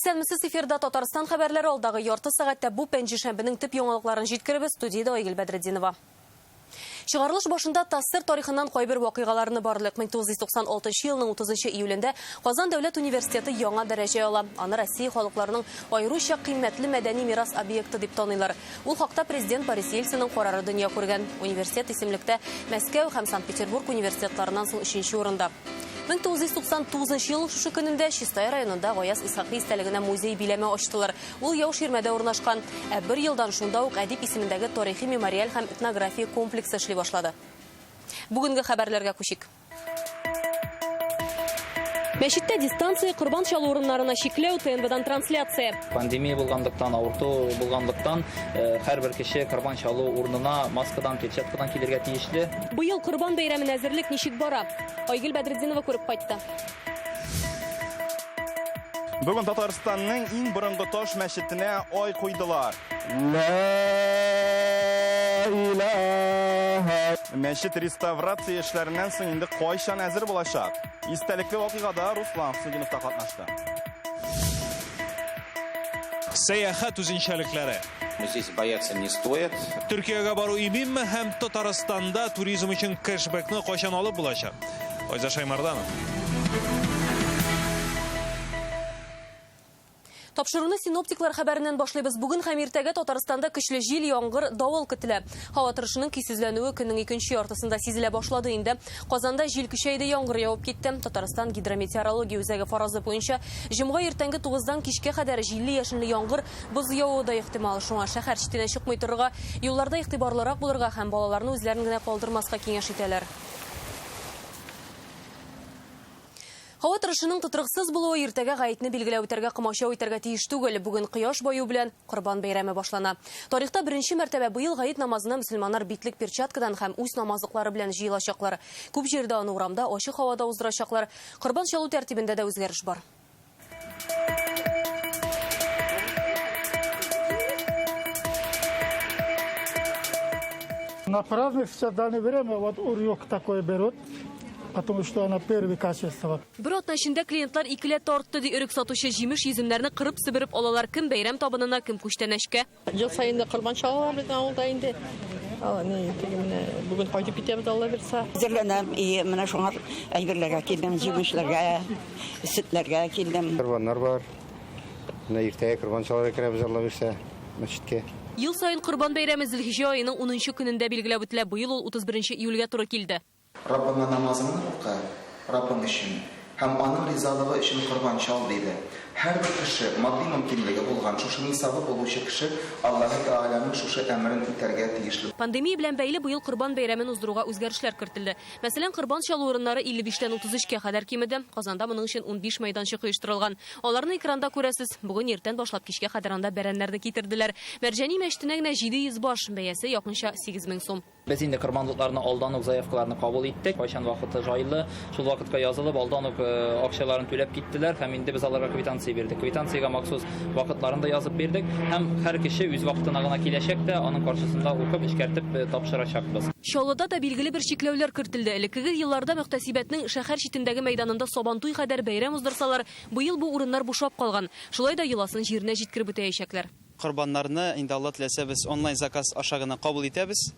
Исәнмесез, эфирда Татарстан хәбәрләре. Алдагы ярты сәгатьтә бу пәнҗешәмбенең төп яңалыкларын җиткеребез. Студиядә Айгөл Бәдретдинова. Чыгарылыш башында ТАССР тарихыннан кайбер вакыйгаларны барлык. 1996 елның 30 июлендә Казан дәүләт университеты яңа дәрәҗә ала. Аны Россия халыкларының аеруча кыйммәтле мәдәни мирас объекты дип таныйлар. Ул хакта президент Борис Ельцинның карары дөнья күргән. Университет исемлектә Мәскәү һәм Санкт-Петербург университетларыннан соң өченче урында. 1999 елның шушы көнендә Чистай районында Гаяз Исхакый истәлегенә музей биләмә ачтылар. Ул Яуширмәдә урнашкан. Ә бер елдан шунда ук әдип исемендәге тарихи мемориаль һәм этнография комплексы эшли башлады. Бүгенге хәбәрләргә күчик. Мәчеттә дистанция, корбан чалу урыннарына чикләү, ТНВдан трансляция. Пандемия булганлыктан, авырту булганлыктан, һәрбер кеше корбан чалу урынына маскадан, перчаткадан килергә тиешле. Быел Корбан бәйрәменә әзерлек ничек бара? Айгөл Бәдретдинова күреп кайтты. Бүген Татарстанның иң борынгы таш мәчетенә ай куйдылар. Мәчет реставрация эшләреннән соң инде кайчан әзер булачак? Истәлекле вакыйгада Руслан Хөснетдинов та катнашты. Сәяхәт үзенчәлекләре. Здесь бояться не стоит. Төркиягә бару иминме һәм Татарстанда туризм өчен кэшбэкны кайчан алып булачак? Айза Шаймарданов. Тапшыруны синоптиклар хәбәреннән башлыйбыз. Бүген һәм иртәгә Татарстанда көчле җил, яңгыр, давыл көтелә. Һава торышының көйсезләнүе көннең икенче яртысында сизелә башлады инде. Казанда җил көчәйде, яңгыр явып китте. Татарстан гидрометеорология үзәге фаразы буенча, җомга иртәнге 9-дан кичкә кадәр җилле-яшенле яңгыр, боз явуы да ихтимал. Шуңа шәһәр читенә чыкмый торырга, юлларда игътибарлырак булырга һәм балаларны үзләрен генә калдырмаска киңәш итәләр. Һава торышының тотрыксыз булуы иртәгә гаетне билгеләп үтәргә комачау итәргә тиеш түгел. Бүген кояш баю белән Корбан бәйрәме башлана. Тарихта беренче мәртәбә быел гает намазына мөселманнар битлек-перчаткадан һәм үз намазлыклары белән җыелачаклар. Күп җирдә аны урамда, ачык һавада уздырачаклар. Корбан чалу тәртибендә дә үзгәреш бар. На праздник сейчас в данное время вот урюк такой берут, потому что она первый качество. Бер атна эчендә клиентлар икеләтә артты, ди өрек сатучы. Җимеш-йөземнәрне кырып-себереп алалар. Кем бәйрәм табынына, кем күчтәнәчкә. Ел саен да корбан чалалар безнең авылда инде. Ни, теге менә бүген кайтып китәбез, Алла бирса. Әзерләнәм, и менә шуңар әйберләргә килдем, җимешләргә, сөтләргә килдем. Корбаннар бар. Менә иртәгә корбан чалырга керәбез, Алла бирсә, мәчеткә. Ел саен Корбан бәйрәме Зөлхиҗә аеның унынчы көнендә билгеләп үтелә. Быел ул 31 июльгә туры килде. Раббыңа намазыңны укы, Раббың өчен һәм Аның ризалыгы өчен корбан чал, диде. Һәрбер кеше, матди мөмкинлеге булган, шушы нисабы булучы кеше Аллаһы Тәгаләнең шушы әмерен үтәргә тиешле. Пандемия белән бәйле быел Корбан бәйрәмен уздыруга үзгәрешләр кертелде. Мәсәлән, корбан чалу урыннары 55 тән 33 кә кадәр кимеде. Казанда моның өчен 15 мәйданчык оештырылган. Аларны экранда күрәсез. Бүген иртән башлап кичкә кадәр анда бәрәннәрне китерделәр. Мәрҗани мәчетенә генә 700 баш, бәясе якынча 8000 сум. Без инде корбанлыкларны алдан ук заявкаларны кабул иттек. Кайчан вакыты җайлы, шул вакытка язылып, алдан ук акчаларын түләп киттеләр һәм инде без аларга квитанция бирдек. Квитанциягә махсус вакытларын да язып бирдек һәм һәр кеше үз вакытына гына киләчәк тә, аның каршысында укып, эшкәртеп тапшырачакбыз. Чаллыда да билгеле бер чикләүләр кертелде. Элеккеге елларда мөхтәсибәтнең шәһәр читендәге мәйданында Сабантуй кадәр бәйрәм уздырсалар, быел бу урыннар бушап калган. Шулай да йоласын җиренә җиткереп үтәячәкләр. Корбаннарны инде Алла теләсә без онлайн заказ аша гына кабул итәбез.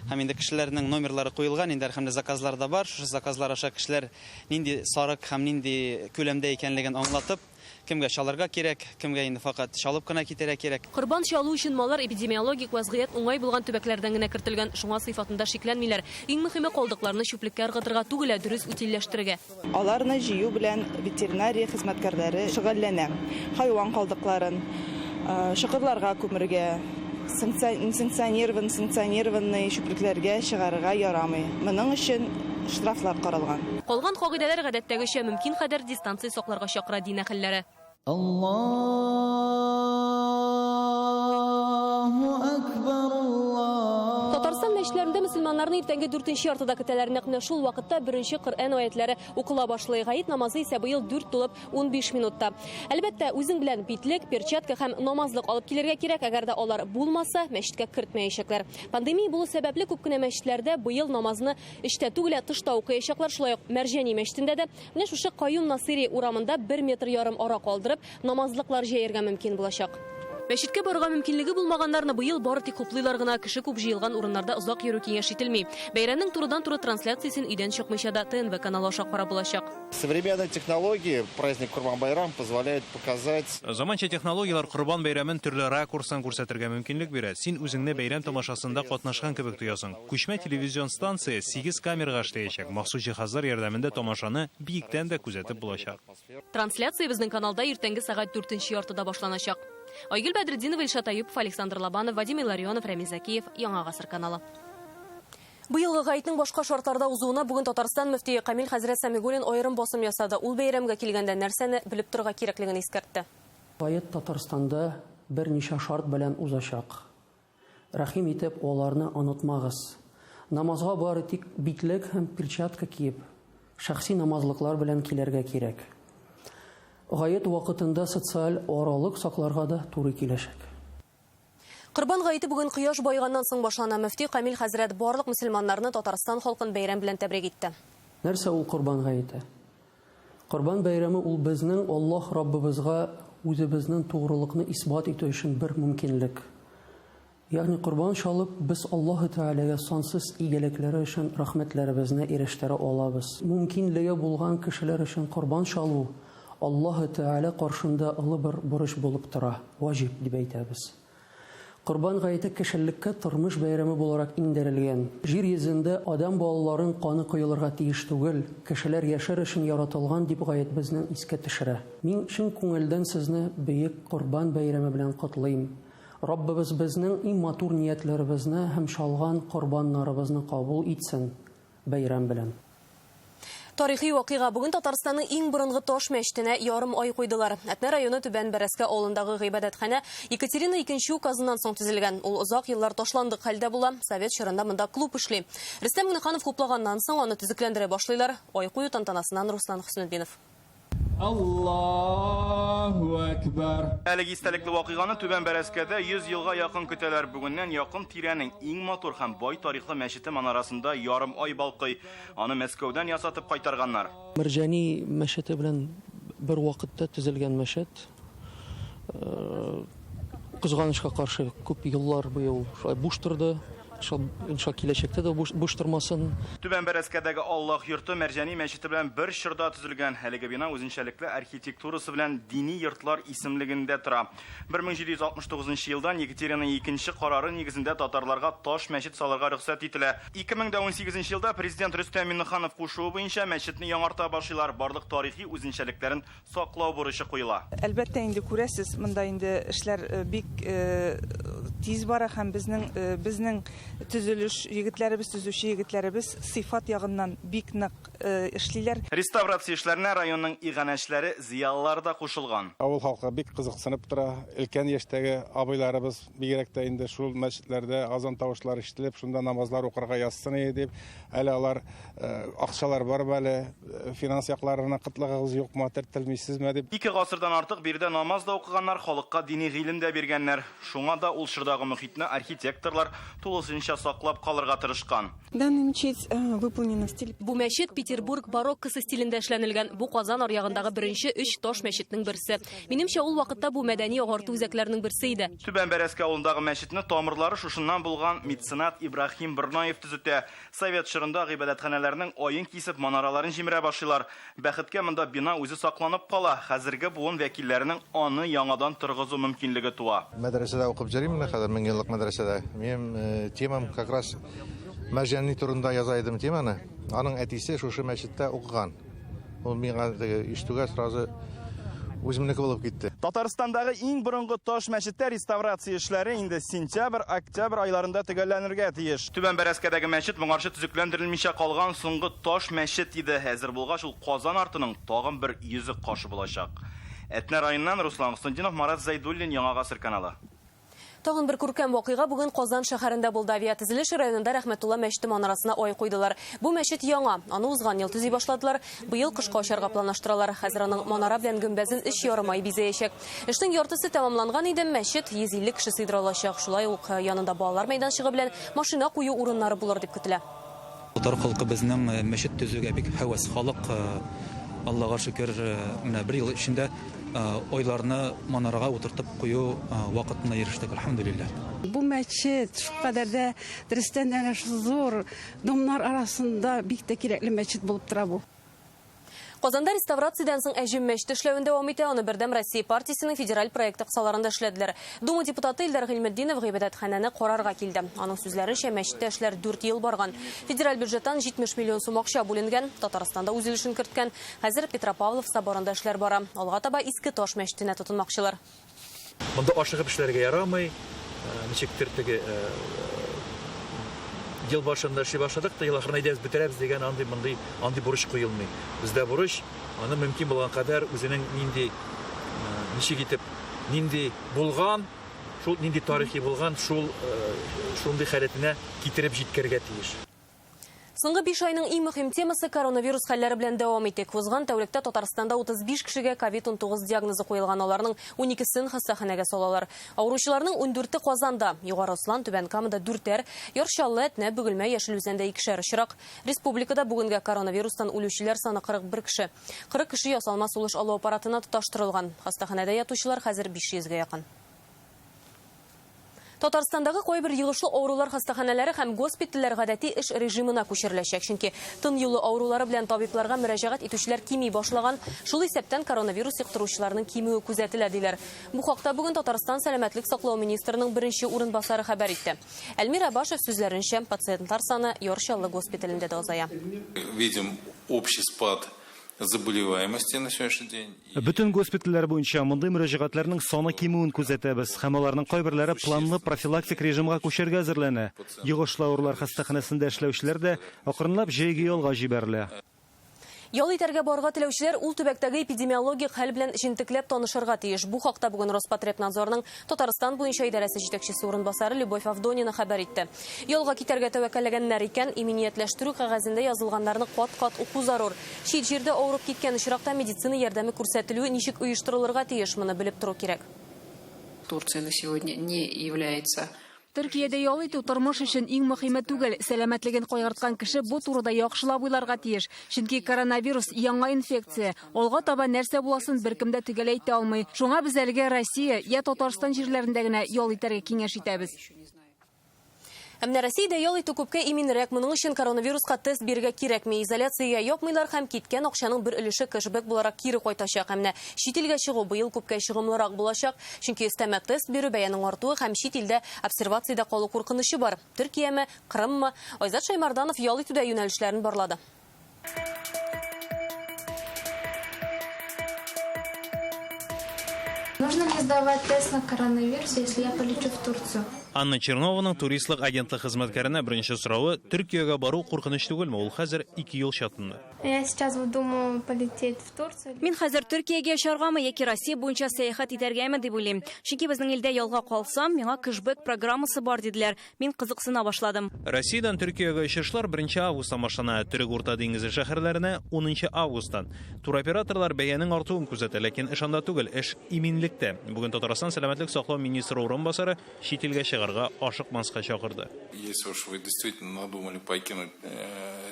Һәм инде кешеләрнең номерлары куелган, инде әлхәмдүлилләһ заказлар да бар. Шушы заказлар аша кешеләр нинди сарык һәм нинди күләмдә икәнлеген аңлатып, кемгә чалырга кирәк, кемгә инде факат чалып кына китәргә кирәк. Корбан чалу өчен маллар эпидемиологик вазгыять уңай булган төбәкләрдән генә кертелгән, шуңа сыйфатында шикләнмиләр. Иң мөһиме, калдыкларны чүплеккә ыргытырга түгел, ә дөрес утильләштерергә. Аларны җыю белән ветеринария хезмәткәрләре шөгыльләнә. Хайван калдыкларын чокырларга күмергә, несанкционированный, санкционированный чүплекләргә чыгарырга ярамый. Моның өчен штрафлар каралган. Калган кагыйдәләр гадәттәгечә, мөмкин кадәр дистанция сакларга чакыра дин әһелләре. Аллаһу акбар, Аллаһу. Татарстан мәчетләрендә мөселманнарны иртәнге дүртенче яртыда көтәләр. Нәкъ менә шул вакытта беренче Коръән аятләре укыла башлый. Гает намазы исә быел 4 тулып 15 минутта. Әлбәттә, үзең белән битлек, перчатка һәм намазлык алып килергә кирәк. Әгәр дә алар булмаса, мәчеткә кертмәячәкләр. Пандемия булу сәбәпле күп кенә мәчетләрдә быел намазны эчтә түгел, ә тышта укыячаклар. Шулай ук Мәрҗани мәчетендә дә менә шушы Каюм Насыйри урамында бер метр ярым ара калдырып, намазлыклар җәяргә мөмкин булачак. Мәчеткә барырга мөмкинлеге булмаганнарны быел бары тик хуплыйлар гына, кеше күп җыелган урыннарда озак йөрү киңәш ителми. Бәйрәмнең турыдан-туры трансляциясен өйдән чыкмыйча да ТНВ каналы аша карап булачак. Современные технологии, праздник Курбан-Байрам позволяет показать... Заманча технологияләр Корбан бәйрәмен төрле ракурстан күрсәтергә мөмкинлек бирә. Син үзеңне бәйрәм тамашасында катнашкан кебек тоясың. Күчмә телевизион станция 8 камерага эшләячәк. Махсус җиһазлар ярдәмендә тамашаны биектән дә күзәтеп булачак. Трансляция безнең каналда иртәнге сәгать дүртенче яртыда башланачак. Айгөл Бәдретдинова, Илшат Аюпов, Александр Лобанов, Вадим Илларионов, Рәмил Зәкиев, Яңа Гасыр каналы. Быелгы гаетнең башка шартларда узуына бүген Татарстан мөфтие Камил хәзрәт Сәмигуллин аерым басым ясады. Ул бәйрәмгә килгәндә нәрсәне белеп торырга кирәклеген искәртте. Гает Татарстанда берничә шарт белән узачак. Рәхим итеп, аларны онытмагыз. Намазга бары тик битлек һәм перчатка киеп, шәхси намазлыклар белән килергә кирәк. Гает вакытында социаль аралык сакларга да туры киләчәк. Корбан гаете бүген кояш баеганнан соң башлана. Мөфти Камил хәзрәт барлык мөселманнарны, Татарстан халкын бәйрәм белән тәбрик итте. Нәрсә ул Корбан гаете? Корбан бәйрәме ул безнең Аллаһ Раббыбызга үзебезнең тугрылыкны исбат итү өчен бер мөмкинлек. Ягъни корбан чалып, без Аллаһы Тәгаләгә сансыз игелекләре өчен рәхмәтләребезне ирештерә алабыз. Мөмкинлеге булган кешеләр өчен корбан чалу Аллаһы Тәгалә каршында олы бер бурыч булып тора, ваҗиб дип әйтәбез. Корбан гаете кешелеккә тормыш бәйрәме буларак иңдерелгән. Җир йөзендә адәм балаларын каны коелырга тиеш түгел, кешеләр яшәр өчен яратылган дип гает безнең искә төшерә. Мин чын күңелдән сезне бөек Корбан бәйрәме белән котлыйм. Раббыбыз безнең иң матур ниятләребезне һәм чалган корбаннарыбызны кабул итсен. Бәйрәм белән. Тарихи вакыйга. Бүген Татарстанның иң борынгы таш мәчетенә ярым ай куйдылар. Әтнә районы Түбән Бәрәскә авылындагы гыйбадәтханә Екатерина икенче указыннан соң төзелгән. Ул озак еллар ташландык хәлдә була. Совет чорында монда клуб эшли. Рөстәм Миңнеханов хуплаганнан соң аны төзекләндерә башлыйлар. Ай кую тантанасыннан Руслан Хөснетдинов. Аллаһу әкбәр. Әлеге истәлекле вакыйганы Түбән Бәрәскәдә 100 елга якын көтәләр. Бүгеннән якын тирәнең иң матур һәм бай тарихлы мәчете манарасында ярым ай балкый. Аны Мәскәүдән ясатып кайтарганнар. Мәрҗани мәчете белән бер вакытта төзелгән мәчет. Кызганычка каршы, күп еллар буе ул шулай буш торды. Иншалла, киләчәктә дә буш тормасын. Түбән Бәрәскәдәге Аллаһ йорты Мәрҗани мәчете белән бер чорда төзелгән. Әлеге бина үзенчәлекле архитектурасы белән дини йортлар исемлегендә тора. 1769 елдан Екатерина икенче карары нигезендә татарларга таш мәчет салырга рөхсәт ителә. 2018 елда президент Рөстәм Миңнеханов кушуы буенча мәчетне яңарта башлыйлар. Барлык тарихи үзенчәлекләрен саклау бурычы куела. Әлбәттә инде күрәсез, монда инде эшләр бик тиз бара һәм безнең төзелеш егетләребез, төзүче егетләребез сыйфат ягыннан бик нык эшлиләр. Реставрация эшләренә районның иганәчеләре, зыялылар да кушылган. Авыл халкы бик кызыксынып тора. Өлкән яшьтәге абыйларыбыз бигрәк тә инде шул мәчетләрдә азан тавышлары ишетелеп, шунда намазлар укырга язсын иде дип. Әле алар акчалар бармы әле, финанс якларына кытлыгыгыз юкмы, тертелмисезме дип. Ике гасырдан артык биредә намаз да укыганнар, халыкка дини гыйлем дә биргәннәр. Шуңа да ул чордагы мөхитне архитекторлар тулысынча саклап калырга тырышкан. Данная мечеть выполнена в стиле Бу мәчет Петербург бароккосы стилендә эшләнелгән. Бу Казан аръягындагы беренче өч таш мәчетнең берсе. Минемчә, ул вакытта бу мәдәни агарту үзәкләренең берсе иде. Түбән Бәрәскә авылындагы мәчетне тамырлары шушыннан булган меценат Ибраһим Борнаев төзетә. Совет чорында гыйбадәтханәләрнең аен кисеп манараларын җимерә башлыйлар. Бәхеткә монда бина үзе сакланып кала. Хәзерге буын вәкилләренең аны яңадан торгызу мөмкинлеге туа. Мәдрәсәдә укып йөрим менә хәзер, мең еллык мәдрәсәдә. Минем темам как раз Мәрҗани турында яза идем теманы. Аның әтисе шушы мәчеттә укыган. Ул миңа теге ишетүгә сразу үземнеке булып китте. Татарстандагы иң борынгы таш мәчеттә реставрация эшләре инде сентябрь, октябрь айларында төгәлләнергә тиеш. Түбән Бәрәскәдәге мәчет моңарчы төзекләндерелмичә калган соңгы таш мәчет иде. Әзер булгач, ул Казан артының тагын бер йөзек кашы булачак. Әтнә районыннан Руслан Хөснетдинов, Марат Зайдуллин, Яңа Гасыр каналы. Тагын бер күркәм вакыйга бүген Казан шәһәрендә булды. Авиатөзелеш районында Рәхмәтулла мәчете манарасына ай куйдылар. Бу мәчет яңа. Аны узган ел төзи башладылар. Быел кышка ачарга планлаштыралар. Хәзер аның манара белән гөмбәзен 3,5 ай бизәячәк. Эшнең яртысы тәмамланган иде. Мәчет 150 кеше сыйдыра алачак. Шулай ук янында балалар мәйданчыгы белән машина кую урыннары булыр дип көтелә. Татар халкы безнең мәчет төзүгә бик һәвәс халык. Аллага шөкер, менә бер ел эчендә айларны манарага утыртып кую вакытына ирештек, әлхәмдүлилләһ. Бу мәчет шулкадәр дә дөрестән дә әнә зур домнар арасында бик тә кирәкле мәчет булып тора бу. Казанда реставрациядән соң Әҗем мәчете эшләвен дәвам итә. Аны Бердәм Россия партиясенең федераль проекты кысаларында эшләделәр. Дума депутаты Илдар Гыйльметдинов гыйбадәтханәне карарга килде. Аның сүзләренчә, мәчеттә эшләр 4 ел барган. Федераль бюджеттан 70 миллион сум акча бүленгән. Татарстанда үз өлешен керткән. Хәзер Петропавлов соборында эшләр бара. Алга таба Иске Таш мәчетенә тотынмакчылар. Монда ашыгып эшләргә ярамый. Ничектер теге ел башында эшли башладык та, ел ахырына әйдәбез бетерәбез дигән андый мондый андый бурыч куелмый. Бездә бурыч аны мөмкин булган кадәр үзенең нинди ничек итеп нинди булган, шул нинди тарихи булган, шул шундый халәтенә китереп җиткәргә тиеш. Соңгы 5 айның иң мөһим темасы коронавирус хәлләре белән дәвам итик. Узган тәүлектә Татарстанда 35 кешегә ковид-19 диагнозы куелган. Аларның 12-сен хастаханәгә салалар. Авыручыларның 14-е Казанда, Югары Ослан, Түбән Камада 4-әр, Яр Чаллы, Әтнә, Бөгелмә, Яшел Үзәндә 2-шәр очрак. Республикада бүгенгә коронавирустан үлүчеләр саны 41 кеше. 40 кеше ясалма сулыш алу аппаратына тоташтырылган. Хастаханәдә ятучылар хәзер 500-гә якын. Татарстандагы кайбер йогышлы авырулар хастаханәләре һәм госпитальләр гадәти эш режимына күчереләчәк. Чөнки тын юлы авырулары белән табибларга мөрәҗәгать итүчеләр кими башлаган. Шул исәптән коронавирус йоктыручыларның кимүе күзәтелә диләр. Бу хакта бүген Татарстан сәламәтлек саклау министрының беренче урынбасары хәбәр итте. Әлмир Абашев сүзләренчә, пациентлар саны Яр Чаллы госпиталендә дә азая. Видим общий спад заболеваемости на сегодняшний день. Бөтен госпитальләр буенча мондый мөрәҗәгатьләрнең саны кимүен күзәтәбез һәм аларның кайберләре планлы профилактик режимга күчәргә әзерләнә. Йогышлы авырулар хастаханәсендә эшләүчеләр дә акрынлап җәйге ялга җибәрелә. Ял итәргә барырга теләүчеләр ул төбәктәге эпидемиологик хәл белән җентекләп танышырга тиеш. Бу хакта бүген Роспотребнадзорның Татарстан буенча идарәсе җитәкчесе урынбасары Любовь Авдонина хәбәр итте. Ялга китәргә тәвәккәлләгәннәр икән, иминиятләштерү кәгазендә язылганнарны кат-кат уку зарур. Чит җирдә авырып киткән очракта медицина ярдәме күрсәтелүе ничек оештырылырга тиеш, моны белеп тору кирәк. Турция на сегодня не является. Төркиядә ял итү тормыш өчен иң мөһиме түгел. Сәламәтлеген кайгырткан кеше бу турыда яхшылап уйларга тиеш. Чөнки коронавирус яңа инфекция. Алга таба нәрсә буласын беркем дә төгәл әйтә алмый. Шуңа без әлегә Россия я Татарстан җирләрендә генә ял итәргә киңәш итәбез. Ә менә Россиядә ял итү күпкә иминрәк. Моның өчен коронавируска тест бирергә кирәкми. Изоляциягә япмыйлар һәм киткән акчаның бер өлеше кэшбэк буларак кире кайтачак. Ә менә чит илгә чыгу быел күпкә чыгымлырак булачак. Чөнки өстәмә тест бирү, бәянең артуы һәм чит илдә обсервациядә калу куркынычы бар. Төркияме, Кырыммы? Айзат Шаймарданов ял итүдә юнәлешләрен барлады. Нужно ли сдавать тест на коронавирус, если я полечу в Турцию? Анна Чернованың туристлык агентлык хезмәткәренә беренче соравы Төркиягә бару куркыныч түгелме? Ул хәзер 2 ел чатында. Я сейчас вот думаю полететь в Турцию. Мин хәзер Төркиягә очаргамы яки Россия буенча сәяхәт итәргәме дип уйлыйм. Чөнки безнең илдә ялга калсам, миңа кэшбэк программасы бар диделәр. Мин кызыксына башладым. Россиядән Төркиягә очышлар 1 августтан башлана. Төрек Урта диңгезе шәһәрләренә 10 августтан. Туроператорлар бәянең артуын күзәтә, ләкин эш анда түгел, эш иминлектә. Бүген Татарстан сәламәтлек саклау министры урынбасары чит илгә чыгарга ашыкмаска чакырды. Если уж вы действительно надумали покинуть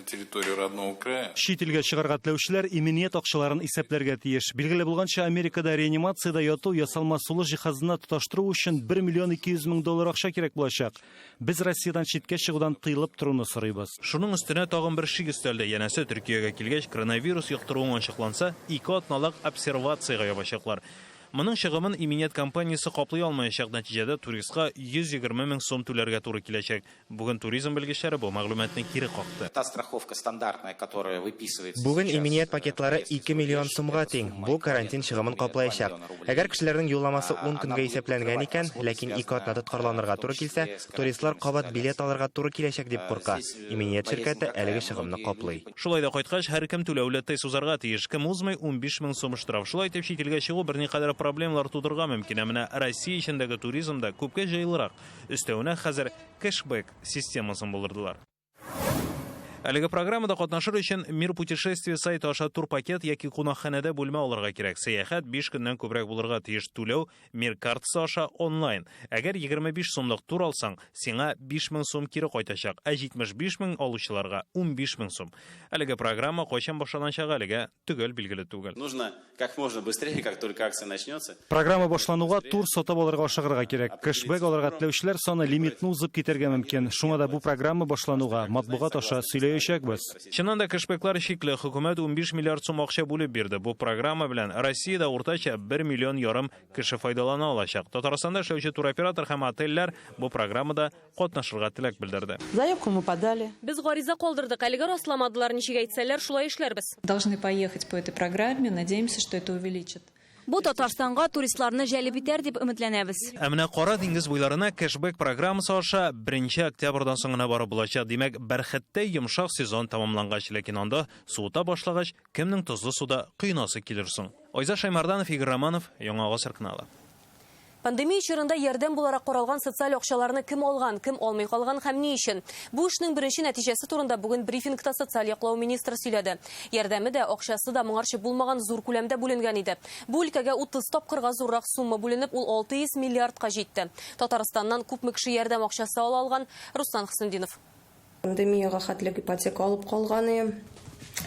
территорию родного края. Чит илгә чыгарга теләүчеләр иминият акчаларын исәпләргә тиеш. Билгеле булганча, Америкада реанимациядә яту ясалма сулыш җиһазына тоташтыру өчен 1 миллион 200 мең доллар акча кирәк булачак. Без Россиядән читкә чыгудан тыелып торуны сорыйбыз. Шуның өстенә тагын бер шик өстәлде. Янәсе, Төркиягә килгәч, коронавирус йоктыруың ачыкланса, 2 атналык обсервациягә ябачаклар. Моның чыгымын иминият компаниясе каплый алмаячак. Нәтиҗәдә туристка 120 мең сум түләргә туры киләчәк. Бүген туризм белгечләре бу мәгълүматны кире какты. Та страховка стандартная, которая выписывается Бүген сейчас, иминият пакетлары 2 миллион сумга тең. Бу карантин чыгымын каплаячак. Әгәр кешеләрнең юлламасы 10 көнгә исәпләнгән икән, ләкин 2 атна тоткарланырга туры килсә, туристлар кабат билет алырга туры киләчәк дип курка. Иминият ширкәте әлеге чыгымны каплый. Шулай да кайткач, һәркем түләүле тест узарга тиеш. Кем узмый, 15 мең сум штраф. Шулай итеп, чит илгә чыгу берникадәр проблемалар тудырырга мөмкин. Ә менә Россия эчендәге туризмда күпкә җайлырак. Өстәвенә хәзер кэшбэк системасын булдырдылар. Әлеге программада катнашыр өчен Мир путешествий сайты аша турпакет яки кунакханәдә бүлмә алырга кирәк. Сәяхәт 5 көннән күбрәк булырга тиеш. Түләү Мир картасы аша онлайн. Әгәр 25 сумлык тур алсаң, сиңа 5000 сум кире кайтачак, ә 75 мең алучыларга 15 мең сум. Әлеге программа кайчан башланачагы әлегә төгәл билгеле түгел. Нужно как можно быстрее, как только акция начнется. Программа башлануга тур сатып алырга ашыгырга кирәк. Кэшбэк алырга теләүчеләр саны лимитны узып китәргә мөмкин. Шуңа да бу программа башлануга матбугат аша сөйләячәкбез. Чыннан да кэшбэклар чикле. Хөкүмәт 15 миллиард сум акча бүлеп бирде. Бу программа белән Россиядә уртача 1 миллион ярым кеше файдалана алачак. Татарстанда эшләүче туроператор һәм отельләр бу программада катнашырга теләк белдерде. Заявку мы подали. Без гариза калдырдык, әлегә расламадылар, ничек әйтсәләр, шулай эшләрбез. Должны поехать по этой программе, надеемся, что это увеличит. Бу Татарстанга туристларны җәлеп итәр дип өметләнәбез. Ә менә Кара диңгез буйларына кэшбэк программасы аша 1 октябрьдан соң гына барып булачак. Димәк, бәрхеттәй йомшак сезон тәмамлангач, ләкин анда суыта башлагач, кемнең тозлы суда коенасы килер соң? Айза Шаймарданов, Игорь Романов, Яңа Гасыр каналы. Пандемия чорында ярдәм буларак каралган социаль акчаларны кем алган, кем алмый калган һәм ни өчен? Бу эшнең беренче нәтиҗәсе турында бүген брифингта социаль яклау министры сөйләде. Ярдәме дә, акчасы да моңарчы булмаган зур күләмдә бүленгән иде. Бу өлкәгә 30 тапкырга зуррак сумма бүленеп, ул 600 миллиардка җитте. Татарстаннан күпме кеше ярдәм акчасы ала алган? Руслан Хөснетдинов. Пандемиягә хәтле ипотека алып калган идем.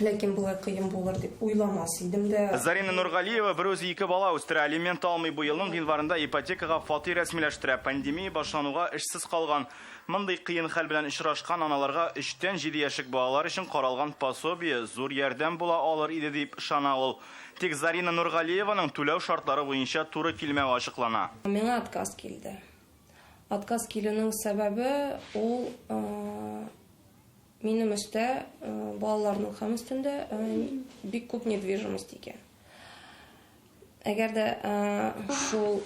Ләкин болай кыен булыр дип уйламас идем дә. Зарина Нургалиева бер үзе ике бала үстерә, алимент алмый. Бу елның гыйнварында ипотекага фатир рәсмиләштерә. Пандемия башлануга эшсез калган. Мондый кыен хәл белән очрашкан аналарга 3-тән 7 яшьлек балалар өчен каралган пособие зур ярдәм була алыр иде дип ышана ул. Тик Зарина Нургалиеваның түләү шартлары буенча туры килмәве ачыклана. Миңа отказ килде. Отказ килүнең сәбәбе ул минем өстә, балаларның һәм өстендә бик күп недвижимость икән. Әгәр дә шул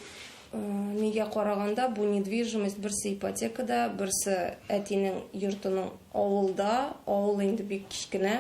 нигә караганда бу недвижимость берсе ипотекада, берсе әтинең йортының авылда, авыл инде бик кечкенә,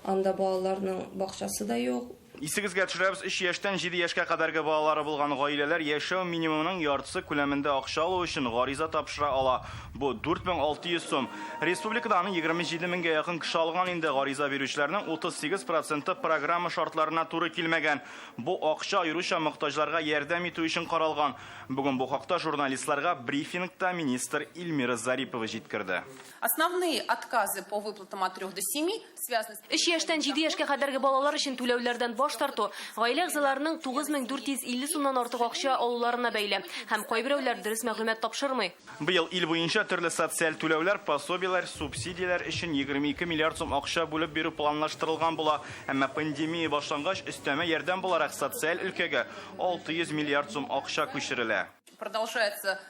анда балаларның бакчасы да юк. Исегезгә төшерәбез, 3 яшьтән 7 яшькә кадәрге балалары булган гаиләләр яшәү минимумының яртысы күләмендә акча алу өчен гариза тапшыра ала. Бу 4600 сум. Республикада аны 27 меңгә якын кеше алган инде. Гариза бирүчеләрнең 38% программа шартларына туры килмәгән. Бу акча аеруча мохтаҗларга ярдәм итү өчен каралган. Бүген бу хакта журналистларга брифингта министр Эльмира Зарипова җиткерде. Основные отказы по выплатам от 3 до 7 связаны с 3 яшьтән 7 яшькә кадәрге балалар өчен түләүләрдән баш тарту гаилә әгъзаларының 9450 сумнан артык акча алуларына бәйле. Һәм кайберәүләр дөрес мәгълүмат тапшырмый. Быел ил буенча төрле социаль түләүләр, пособиеләр, субсидияләр өчен 22 миллиард сум акча бүлеп бирү планлаштырылган була. Әмма пандемия башлангач, өстәмә ярдәм буларак социаль өлкәгә 600 миллиард сум акча күчерелә. Продолжаются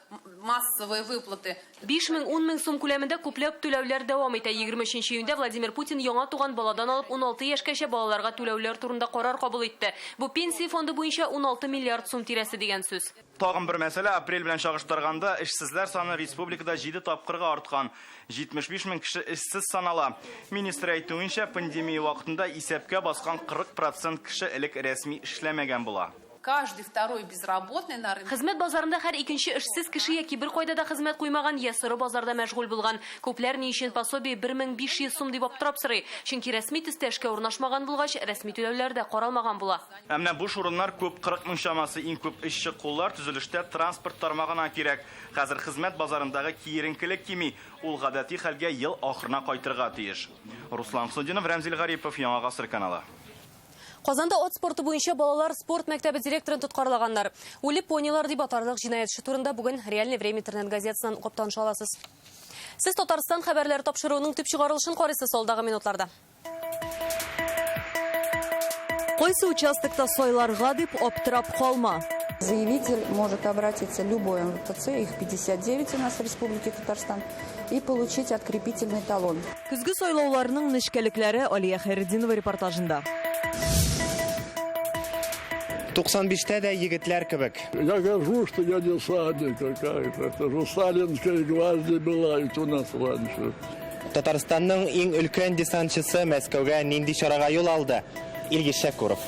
массовые выплаты. 5000, 10000 сум күләмендә күпләп түләүләр дәвам итә. 23 июньдә Владимир Путин яңа туган баладан алып 16 яшькәчә балаларга түләүләр турында карар кабул итте. Бу пенсия фонды буенча 16 миллиард сум тирәсе дигән сүз. Тагын бер мәсьәлә, апрель белән чагыштырганда эшсезләр саны республикада 7 тапкырга арткан. 75 мең кеше эшсез санала. Министр әйтүенчә, пандемия вакытында исәпкә баскан 40% кеше элек рәсми эшләмәгән була. Каждый второй безработный на рынке. Хезмәт базарында һәр икенче эшсез кеше яки бер кайда да хезмәт куймаган, я соры базарда мәшгуль булган. Күпләр ни өчен пособие 1500 сум дип аптырап сорый. Чөнки рәсми төстә эшкә урнашмаган булгач, рәсми түләүләр дә каралмаган була. Ә менә буш урыннар күп, 40 мең чамасы. Иң күп эшче куллар төзелештә транспорт тармагына кирәк. Хәзер хезмәт базарындагы киеренкелек кими. Ул гадәти хәлгә ел ахырына кайтырга тиеш. Руслан Хөснетдинов, Рәмзил Гарипов, Яңа Гасыр каналы. Казанда ат спорты буенча балалар спорт мәктәбе директорын тоткарлаганнар. Үле понилар дип атарлык җинаять эше турында бүген Реальное время интернет газетасыннан укып таныша аласыз. Сез Татарстан хәбәрләре тапшыруының төп чыгарылышын карыйсыз алдагы минутларда. Кайсы участокта сайларга дип аптырап калма. Заявитель может обратиться в любой МФЦ, их 59 у нас в Республике Татарстан, и получить открепительный талон. Көзге сайлауларының нечкәлекләре Алия Хәйретдинова репортажында. 95-тә дә егетләр кебек. Я горжусь, что я десантник какая-то. Это же Сталинская гвардия была ведь у нас раньше. Татарстанның иң өлкән десантчысы Мәскәүгә нинди чарага юл алды? Илгиз Шәкуров.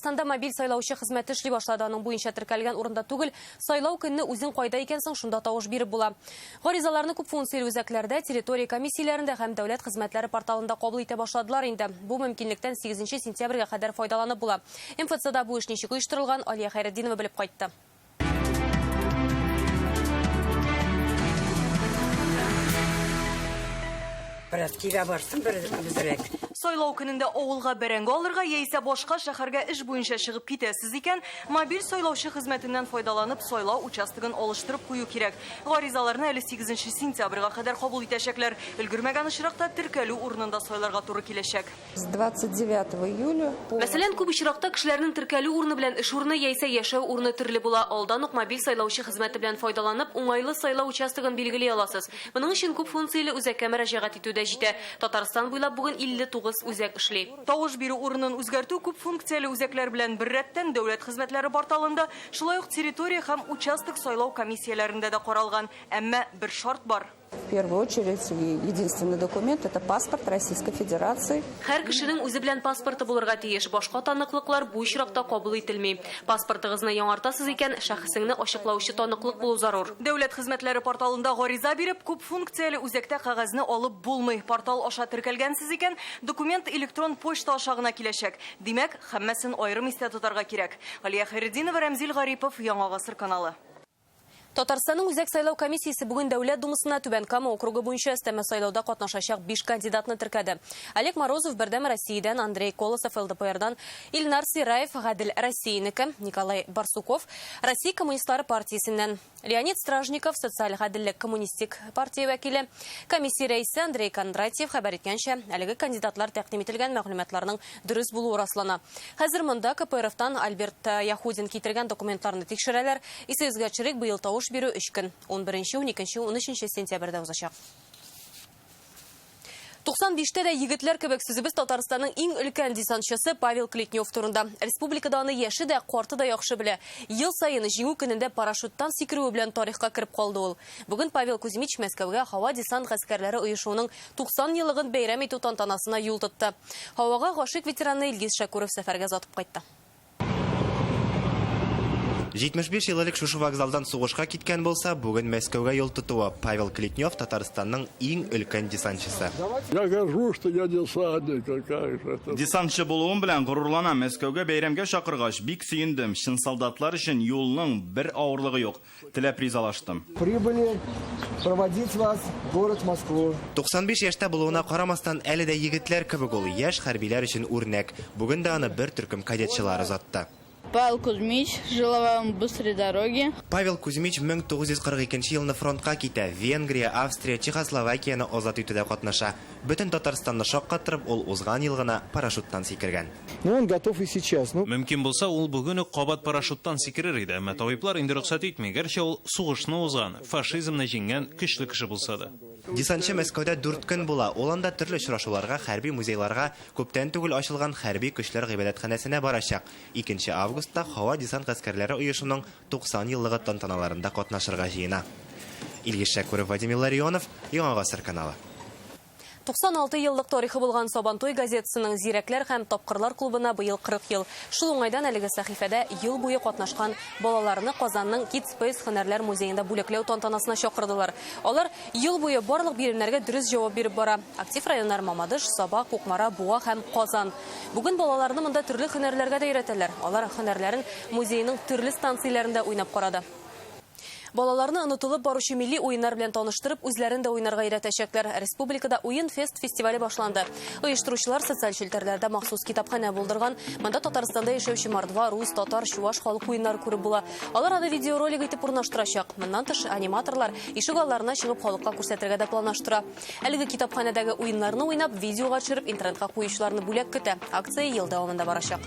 Татарстанда мобиль сайлаучы хезмәте эшли башлады. Аның буенча теркәлгән урында түгел, сайлау көнне үзең кайда икәнсең, шунда тавыш биреп була. Гаризаларны күп функцияле үзәкләрдә, территория комиссияләрендә һәм дәүләт хезмәтләре порталында кабул итә башладылар инде. Бу мөмкинлектән 8 сентябрьгә кадәр файдаланып була. МФЦда бу эш ничек оештырылган, Алия Хәйретдинова белеп кайтты. Бераз кибә барсын, бер әзрәк. Сайлау көнендә авылга бәрәңге алырга яисә башка шәһәргә эш буенча чыгып китәсез икән, мобиль сайлаучы хезмәтеннән файдаланып, сайлау участогын алыштырып кую кирәк. Гаризаларны әле 8 сентябрьгә кадәр кабул итәчәкләр. Өлгермәгән очракта теркәлү урынында сайларга туры киләчәк. С 29 июля по Мәсәлән, күп очракта кешеләрнең теркәлү урыны белән эш урыны яисә яшәү урыны төрле була. Алдан ук мобиль сайлаучы хезмәте белән файдаланып, уңайлы сайлау участогын билгели аласыз. Моның өчен күп функцияле үзәккә мөрәҗәгать итү дә җитә. Татарстан буйлап бүген 59 үзәк эшли. Тавыш бирү урынын үзгәртү күп функцияле үзәкләр белән беррәттән дәүләт хезмәтләре порталында, шулай ук территория һәм участок сайлау комиссияләрендә дә каралган. Әмма бер шарт бар. В первую очередь, единственный документ – это паспорт Российской Федерации. Һәр кешенең үзе белән паспорты булырга тиеш. Башка таныклыклар бу очракта кабул ителми. Паспортыгызны яңартасыз икән, шәхесеңне ачыклаучы таныклык булу зарур. Дәүләт хезмәтләре порталында гариза биреп, күп функцияле үзәктә кәгазьне алып булмый. Портал аша теркәлгәнсез икән, документ электрон почта аша гына киләчәк. Димәк, һәммәсен аерым истә тотарга кирәк. Алия Хәйретдинова, Рәмзил Гарипов, Яңа Гасыр каналы. Татарстанның Үзәк сайлау комиссиясе бүген Дәүләт Думасына Түбән Кама округы буенча өстәмә сайлауда катнашачак 5 кандидатны теркәде. Олег Морозов Бердәм Россиядән, Андрей Колосов ЛДПРдан, Илнар Сираев Гадел Россиянеке, Николай Барсуков Россия Коммунистлары партиясеннән, Леонид Стражников Социаль гаделлек коммунистик партия вәкиле. Комиссия рәисе Андрей Кондратьев хәбәр иткәнчә, әлеге кандидатлар тәкъдим ителгән мәгълүматларның дөрес булуы раслана. Хәзер монда КПРФтан Альберт Яхудин китергән документларны тикшерәләр. Исегезгә төшерик, быел тавыш бирү 3 көн. 11, 12, 13 сентябрьдә узачак. 95-тә дә егетләр кебек сүзебез Татарстанның иң өлкән десантчысы Павел Клетнев турында. Республикада аны яше дә, карты да яхшы белә. Ел саен Җиңү көнендә парашюттан сикерүе белән тарихка кереп калды ул. Бүген Павел Кузьмич Мәскәүгә һава десант гаскәрләре оешуының 90 еллыгын бәйрәм итү тантанасына юл тотты. Һавага гашыйк ветеранны Илгиз Шәкүров сәфәргә озатып кайтты. 75 ел элек шушы вокзалдан сугышка киткән булса, бүген Мәскәүгә юл тотуы. Павел Клетнев Татарстанның иң өлкән десантчысы. Я горжусь, что я десантник, какая же это. Десантчы булуым белән горурланам. Мәскәүгә бәйрәмгә чакыргач, бик сөендем. Чын солдатлар өчен юлның бер авырлыгы юк. Теләп ризалаштым. Прибыли проводить вас в город Москву. 95 яшьтә булуына карамастан, әле дә егетләр кебек ул, яшь хәрбиләр өчен үрнәк. Бүген дә аны бер төркем кадетчылар озатты. Павел Кузьмич, желаю вам быстрой дороги. Павел Кузьмич 1942 елны фронтка китә. Венгрия, Австрия, Чехословакияне азат итүдә катнаша. Бөтен Татарстанны шаккатырып, ул узган ел гына парашюттан сикергән. Но он готов и сейчас. Ну, Мөмкин булса, ул бүген үк кабат парашюттан сикерер иде, әмма табиблар инде рөхсәт итми. Гәрчә ул сугышны узган, фашизмны җиңгән көчле кеше булса да. Десантчы Мәскәүдә 4 көн була. Ул анда төрле очрашуларга, хәрби музейларга, күптән түгел ачылган хәрби көчләр гыйбадәтханәсенә барачак. 2 августта һава десант гаскәрләре оешуның 90 еллыгы тантаналарында катнашырга җыена. Илгиз Шәкүров, Владимир Ларионов, Яңа Гасыр каналы. 96 еллык тарихы булган Сабантуй газетасының Зирәкләр һәм Тапкырлар клубына быел 40 ел. Шул уңайдан әлеге сәхифәдә ел буе катнашкан балаларны Казанның Kids Space һөнәрләр музеенда бүләкләү тантанасына чакырдылар. Алар ел буе барлык биремнәргә дөрес җавап биреп бара. Актив районнар Мамадыш, Саба, Кукмара, Буа һәм Казан. Бүген балаларны монда төрле һөнәрләргә дә өйрәтәләр. Алар һөнәрләрен музейның төрле станцияләрендә уйнап карады. Балаларны онытылып баручы милли уеннар белән таныштырып, үзләрен дә уйнарга өйрәтәчәкләр. Республикада Уен фест фестивале башланды. Оештыручылар социаль челтәрләрдә махсус китапханә булдырган. Монда Татарстанда яшәүче мордва, рус, татар, чуваш халык уеннары күреп була. Алар аны видеоролик итеп урнаштырачак. Моннан тыш аниматорлар ишек алларына чыгып халыкка күрсәтергә дә планлаштыра. Әлеге китапханәдәге уеннарны уйнап, видеога төшереп, интернетка куючыларны бүләк көтә. Акция ел дәвамында барачак.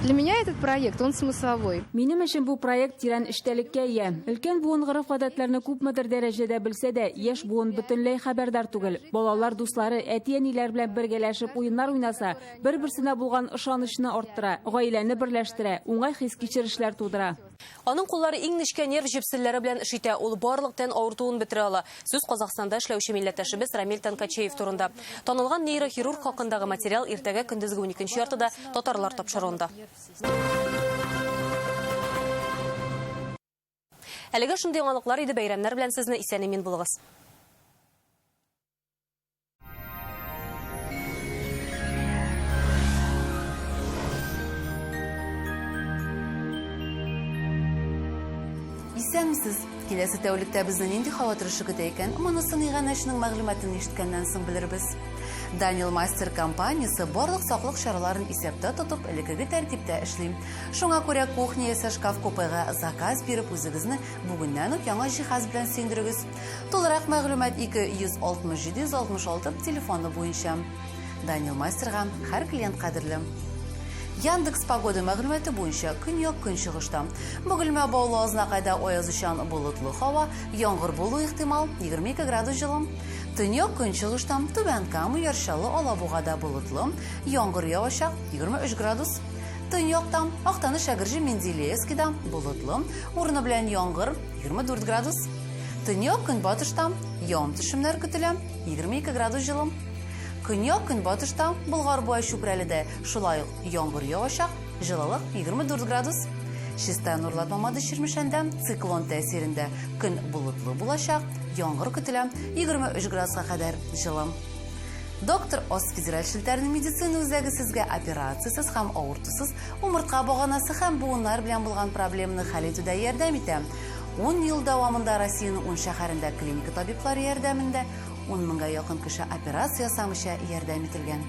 Для меня этот проект, он смысловой. Минем өчен бу проект тирән эчтәлеккә ия. Өлкән буын гореф-гадәтләрне күпмедер дәрәҗәдә белсә дә, яшь буын бөтенләй хәбәрдар түгел. Балалар дуслары, әти-әниләр белән бергәләшеп уеннар уйнаса, бер-берсенә булган ышанычны арттыра, гаиләне берләштерә, уңай хис-кичерешләр тудыра. Аның куллары иң нечкә нерв җепселләре белән эш итә. Ул барлык тән авыртуын бетерә ала. Сүз Казахстанда эшләүче милләттәшебез Рамиль Танкачеев турында. Танылган нейрохирург хакындагы материал иртәгә көндезге 12:30 татарлар тапшыруында. Әлегә шундый яңалыклар иде, бәйрәмнәр белән сезне, исән-имин булыгыз. Исәнмесез! Киләсе тәүлектә безне нинди һава торышы көтә икән, монысын иганәченең мәгълүматын ишеткәннән соң белербез. Данил Мастер компаниясе барлык саклык чараларын исәптә тотып, элеккеге тәртиптә эшли. Шуңа күрә кухня яисә шкаф-купега заказ биреп, үзегезне бүгеннән үк яңа җиһаз белән сөендерегез. Тулырак мәгълүмат 260 766 телефоны буенча. Данил Мастерга һәр клиент кадерле. Яндекс Погода мәгълүматы буенча көньяк-көнчыгышта. Бөгелмә, Баулы, Азнакайда аязучан болытлы һава, яңгыр булу ихтимал, 22 градус җылы. Төньяк-көнчыгышта Түбән Кама, Яр Чаллы, Алабугада болытлы, яңгыр явачак, 23 градус. Төньякта Актаныш, Әгерҗе, Менделеевскида болытлы, урыны белән яңгыр, 24 градус. Төньяк-көнбатышта явым-төшемнәр көтелә, 22 градус җылы. Көньяк-көнбатышта Болгар буа Чүпрәледә шулай ук яңгыр явачак, җылылык 24 градус. Чистай, Нурлат, Мамадыш, Чирмешәндә циклон тәэсирендә көн болытлы булачак, яңгыр көтелә, 23 градуска кадәр җылы. Доктор Ос федераль челтәренең медицина үзәге сезгә операциясез һәм авыртусыз умыртка баганасы һәм буыннар белән булган проблеманы хәл итүдә ярдәм итә. Ун ел дәвамында Россиянең ун шәһәрендә клиника табиблары ярдәмендә ун меңгә якын кеше операция ясамыйча ярдәм ителгән.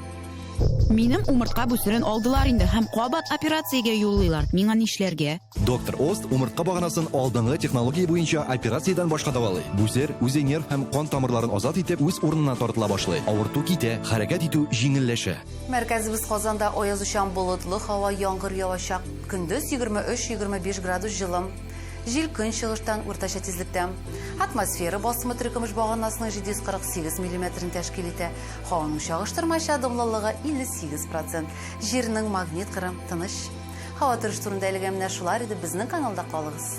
Минем умыртка бүсерен алдылар инде һәм кабат операциягә юллыйлар. Миңа нишләргә? Доктор Ост умыртка баганасын алдынгы технология буенча операциядән башка дәвалый. Бүсер үзе нерв һәм кан тамырларын азат итеп, үз урынына тартыла башлый. Авырту китә, хәрәкәт итү җиңелләшә. Мәркәзебез Казанда аязучан болытлы һава, яңгыр явачак. Көндез 23-25 градус җылы. Җил көнчыгыштан уртача тизлектә. Атмосфера басымы терекөмеш баганасының 748 миллиметрын тәшкил итә. Һаваның чагыштырмача дымлылыгы 58 процент. Җирнең магнит кыры тыныч. Һава торышы турында әлегә менә шулар иде. Безнең каналда калыгыз.